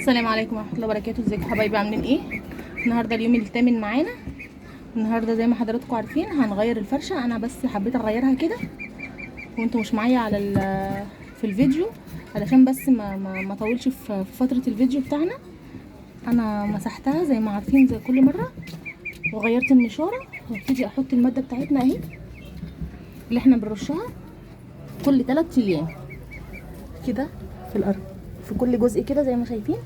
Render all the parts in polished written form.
السلام عليكم ورحمة الله وبركاته. ازيكم حبايبي، عاملين ايه؟ النهارده اليوم الثامن معانا. النهارده زي ما حضراتكم عارفين هنغير الفرشة. انا بس حبيت اغيرها كده وانتوا مش معايا على في الفيديو، علشان بس ما اطولش في فترة الفيديو بتاعنا. انا مسحتها زي ما عارفين زي كل مرة، وغيرت النشاره، وابتدي احط المادة بتاعتنا اهي اللي احنا بنرشها كل 3 ايام كده في الارض، في كل جزء كده زي ما شايفين.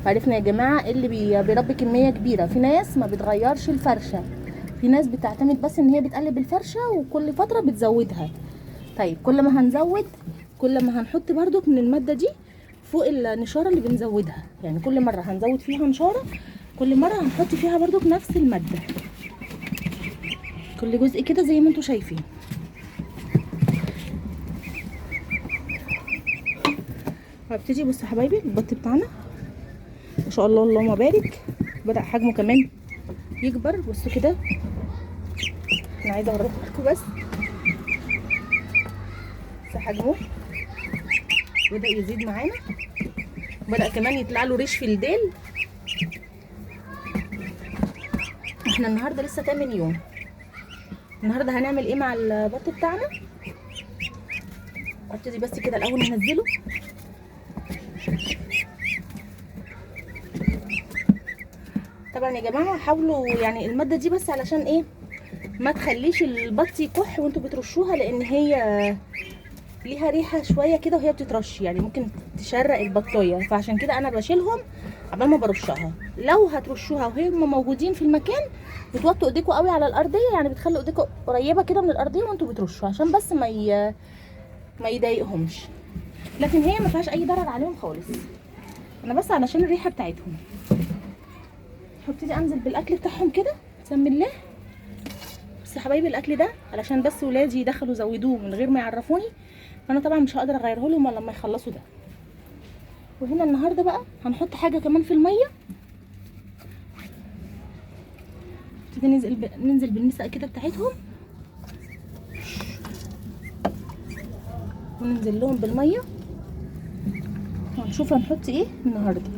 عرفنا يا جماعة اللي بيربي كمية كبيرة، في ناس ما بتغيرش الفرشة، في ناس بتعتمد بس ان هي بتقلب الفرشة وكل فترة بتزودها. طيب كل ما هنزود كل ما هنحط برضو من المادة دي فوق النشاره اللي بنزودها، يعني كل مرة هنزود فيها نشاره كل مرة هنحط فيها برضو نفس المادة كل جزء كده زي ما انتم شايفين. هبتدي بصوا يا حبايبي البط بتاعنا ما شاء الله اللهم بارك، بدأ حجمه كمان يكبر. بصوا كده، انا عايزه اوريكم بس حجمه بدأ يزيد معانا، بدأ كمان يطلع له ريش في الديل. احنا النهارده لسه 8 يوم. النهارده هنعمل ايه مع البط بتاعنا؟ ابتدي بس كده الاول ننزله. طبعا يا جماعة حاولوا يعني المادة دي بس علشان ايه ما تخليش البط يكح وانتوا بترشوها، لان هي ليها ريحه شوية كده وهي بتترش، يعني ممكن تشرق البطايه، فعشان كده انا بشيلهم عبال ما برشها. لو هترشوها وهم موجودين في المكان بتوطوا ايديكم قوي على الارضية، يعني بتخلوا ايديكم قريبه كده من الارضية وانتوا بترشوا عشان بس ما يضايقهمش، لكن هي ما فيهاش اي ضرر عليهم خالص، انا بس علشان الريحة بتاعتهم. هبتدي انزل بالاكل بتاعهم كده، بسم الله. بس يا حبايبي الاكل ده علشان بس ولادي دخلوا زودوه من غير ما يعرفوني، فانا طبعا مش هقدر اغيره لهم الا لما يخلصوا ده. وهنا النهارده بقى هنحط حاجة كمان في المية. نبتدي ننزل بالمسقه كده بتاعتهم، وننزل لهم بالمية، وهنشوف هنحط ايه النهارده.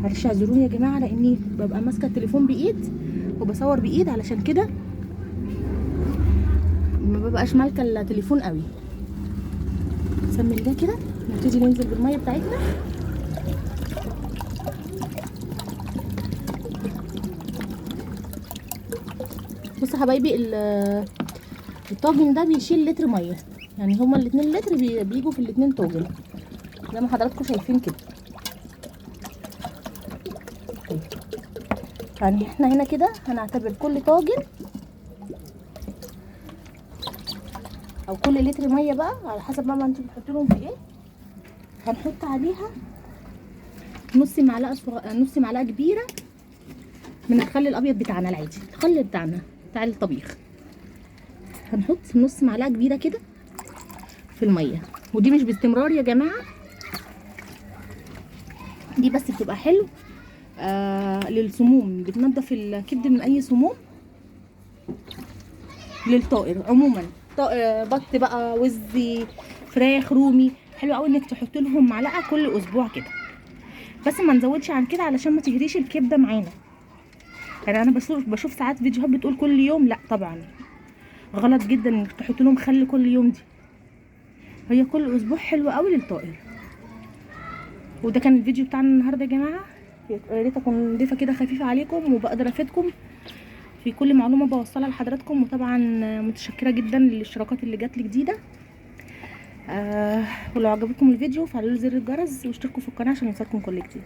معلش اعذروني يا جماعة لاني ببقى ماسكه التليفون بايد وبصور بايد، علشان كده ما ببقاش مالكه التليفون قوي. نسمي ده كده، نبتدي ننزل بالمية بتاعتنا. بصوا حبايبي الطاجن ده بيشيل لتر مية، يعني هما الاتنين لتر بيجوا في الاتنين طاجن زي ما حضراتكم شايفين كده. يعني احنا هنا كده هنعتبر كل طاجن او كل لتر مية بقى على حسب ما انتوا بتحطوا لهم في ايه. هنحط عليها نص معلقه نص معلقه كبيرة من الخل الابيض بتاعنا العادي، الخل بتاعنا بتاع الطبيخ. هنحط نص معلقه كبيرة كده في المية، ودي مش باستمرار يا جماعة، دي بس بتبقى حلو للسموم، بتنضف الكبد من اي سموم للطائر عموما، بط بقى، وزي، فراخ رومي. حلو قوي انك تحط لهم معلقه كل اسبوع كده، بس ما نزودش عن كده علشان ما تهريش الكبده معانا. يعني انا بشوف ساعات فيديوهات بتقول كل يوم، لا طبعا غلط جدا انك تحط لهم خل كل يوم، دي هي كل اسبوع حلو قوي للطائر. وده كان الفيديو بتاعنا النهارده يا جماعة، يا ريت اكون ضيفه كده خفيفة عليكم وبقدر افيدكم في كل معلومة بوصلها لحضراتكم. وطبعا متشكره جدا للاشتراكات اللي جات لي جديدة. ولو عجبكم الفيديو فعلوا زر الجرس واشتركوا في القناة عشان يوصلكم كل جديد.